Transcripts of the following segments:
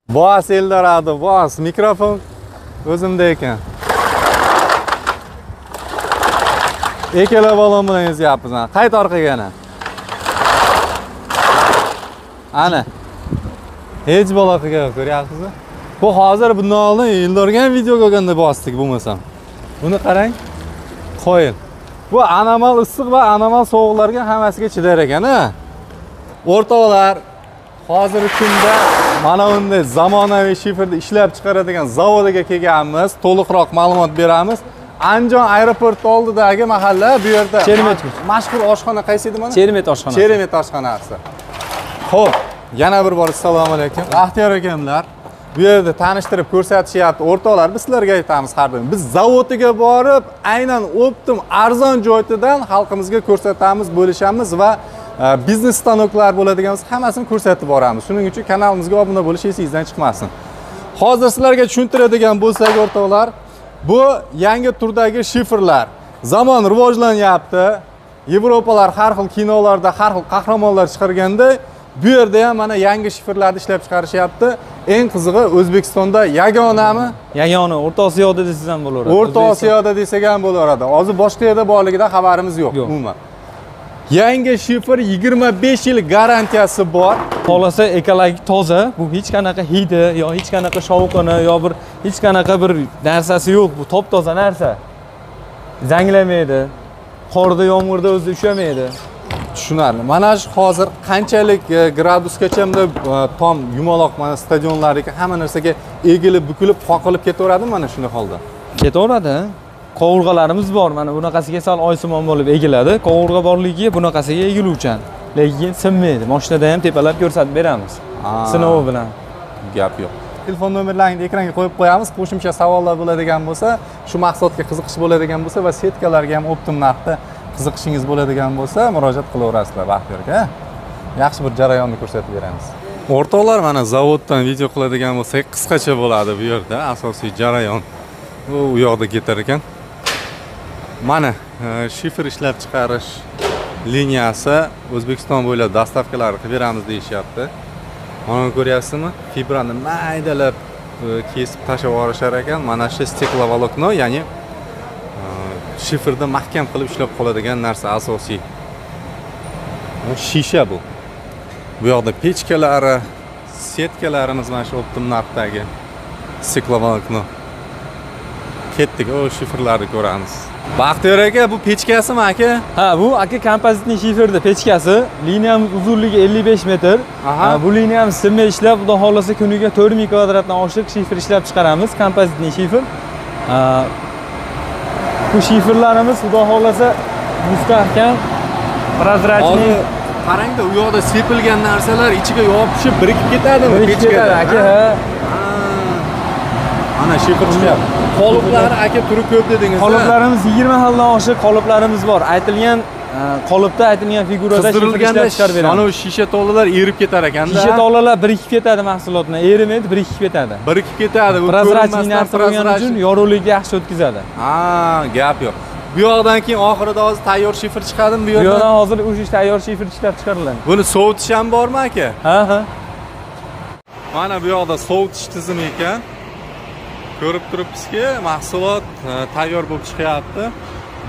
Bos Eldorado, bos, mikrofon o'zimda ekan. Ikkala balon bilan ezyapmiz. Qayt orqaga ana. Ana. Hech balo qilgan ko'ryapsizmi? Bu hozir bundan oldin Eldorga ham video ko'rganda bosdik bo'lmasam. Buni qarang. Qo'yil. Bu anomal issiq va anomal sovuqlarga hammasiga chidar ekan, ha? O'rtoqlar, hozirgi kunda mana bunday zamonaviy shiferni ishlab chiqaradigan zavodiga kelganmiz. To'liqroq ma'lumot beramiz. Andijon aeroporti oldidagi mahalla, bu yerda Cheremet mashhur oshxona qaysi edi mana? Cheremet oshxonasi. Cheremet oshxonasi. Xo'p, yana bir bor assalomu alaykum. Baxtiyor akamlar bu yerda tanishtirib ko'rsatishyapti. O'rtoqlar, biz sizlarga aytamiz har doim. Biz zavodiga borib, aynan optim arzon joydan xalqimizga ko'rsatamiz, bo'lishamiz va biznes stanoklar bo'ladigan bo'lsa hammasini ko'rsatib boramiz. Shuning uchun kanalimizga obuna bo'lish esingizdan chiqmasin. Hozir sizlarga tushuntiradigan bo'lsak o'rtoqlar, bu yangi turdagi shiferlar. Zamon rivojlanyapti. Yevropalar har xil kinolarda har xil qahramonlar chiqarganda, bu yerda ham mana yangi shiferlarni ishlab chiqarishyapti. Eng qizig'i O'zbekistonda yagonami? Yagona, O'rta Osiyoda desangiz ham bo'laveradi. O'rta Osiyoda desak ham bo'laveradi. Hozir boshqa yerda borligidan xabarimiz yo'q umuman. Yangi shifer 25 yil garantiyasi bor. Xolasa ekologik toza, bu hech qanaqa hidi yo hech qanaqa shovqini yo bir hech qanaqa bir narsasi yo'q. Bu top-toza narsa. Zanglamaydi. Qorda, yomg'irda o'zi ushamaydi. Tushunarli. Mana shu hozir qanchalik gradusgacha tom yumaloq mana stadionlardagi hamma narsaga egilib, bukilib, qoqilib ketaveradimi mana shunday holda? Ketaveradi. Qovurg'alarimiz bor. Mana bunaqasiga sal oysimon bo'lib egiladi. Qovurg'a borligiga bunaqasiga egiluvchan. Lekin sinmaydi. Mashinada ham tepalab ko'rsatib beramiz. Sinovi bilan. Gap yo'q. Telefon nomerlarini ekranga qo'yib qo'yamiz. Qo'shimcha savollar bo'ladigan bo'lsa, shu mahsulotga qiziqish bo'ladigan bo'lsa va setkalarga ham optim narxda qiziqishingiz bo'ladigan bo'lsa, murojaat qilaverasizlar Baxtiyorga. Yaxshi bir jarayonni ko'rsatib beramiz. O'rtoqlar, mana zavoddan video qiladigan bo'lsak, qisqacha bo'ladi bu yerda asosiy jarayon. U yoqda ketar ekan. Mana shifer ishlab chiqarish liniyasi O'zbekiston bo'ylab dastavkalarni qilib beramiz deyishyapti. Mana ko'ryapsizmi? Fibrani maydalab kesib tashlab yuborishar ekan. Mana shu steklovolokno, ya'ni shiferni mahkam qilib ushlab qoladigan narsa asosiy. Bu shisha bu. Bu yoqda pechkalari, setkalarimiz mana shu optim narxdagi steklovolokno. Ketdik, o shiferlarni ko'ramiz. Baxtiyor aka, bu pechkasimi aka? Ha, bu aka kompozitning shiferda pechkasi. Liniyamiz uzunligi 55 metr. Bu liniyamiz sinmay ishlab, xudo xolasa kuniga 4000 kvadratdan oshiq shifer ishlab chiqaramiz, kompozitning shifer. Bu shiferlarimiz xudo xolasa mustahkam, prozrachniy. Qarangda, u yoqda sepilgan narsalar ichiga yopishib birikib ketadimi? Birikib ketadi aka, ha. Mana shifer chiqyapti. Qoliplari aka turi ko'p dedingiz. Qoliplarimiz 20 xildan oshiq qoliplarimiz bor. Aytilgan qolipda aytilgan figurada shifer ishlab chiqarib beramiz. Mana bu shisha tolalar erib ketar ekanda. Shisha tolalar birikib ketadi mahsulot bilan, erimaydi, birikib ketadi. Birikib ketadi. Bu prozrachniy narsa bo'lgani uchun yorug'likni yaxshi o'tkazadi. Ha, gap yo'q. Bu yoqdan keyin oxirida hozir tayyor shifer chiqadimi bu yerdan? Bu yoqdan hozir o'sha tayyor shifer ishlab chiqariladi. Buni sovutish ham bormi aka? Ha, ha. Mana bu yoqda sovutish tizimi ekan. Ko'rib turibsizki, mahsulot tayyor bo'lib chiqyapti.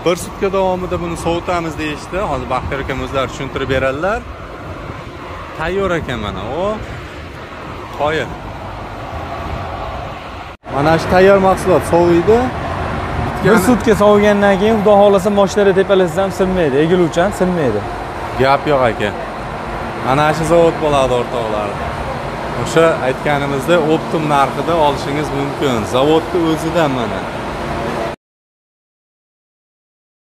Bir sutka davomida buni sovutamiz deyishdi. Hozir Baxtiyor akam o'zlari tushuntirib beradilar. Tayyor ekan mana u. Qoyil. Mana shu tayyor mahsulot soviydi. Bir sutka sovigandan keyin xudo xolasa moshinada tepalasa ham sinmaydi, egiluvchan sinmaydi. Gap yo'q aka. Mana shu zavod bo'ladi o'rtoqlar. O'sha aytganimizda optim narxida olishingiz mumkin. Zavodni o'zidan mana.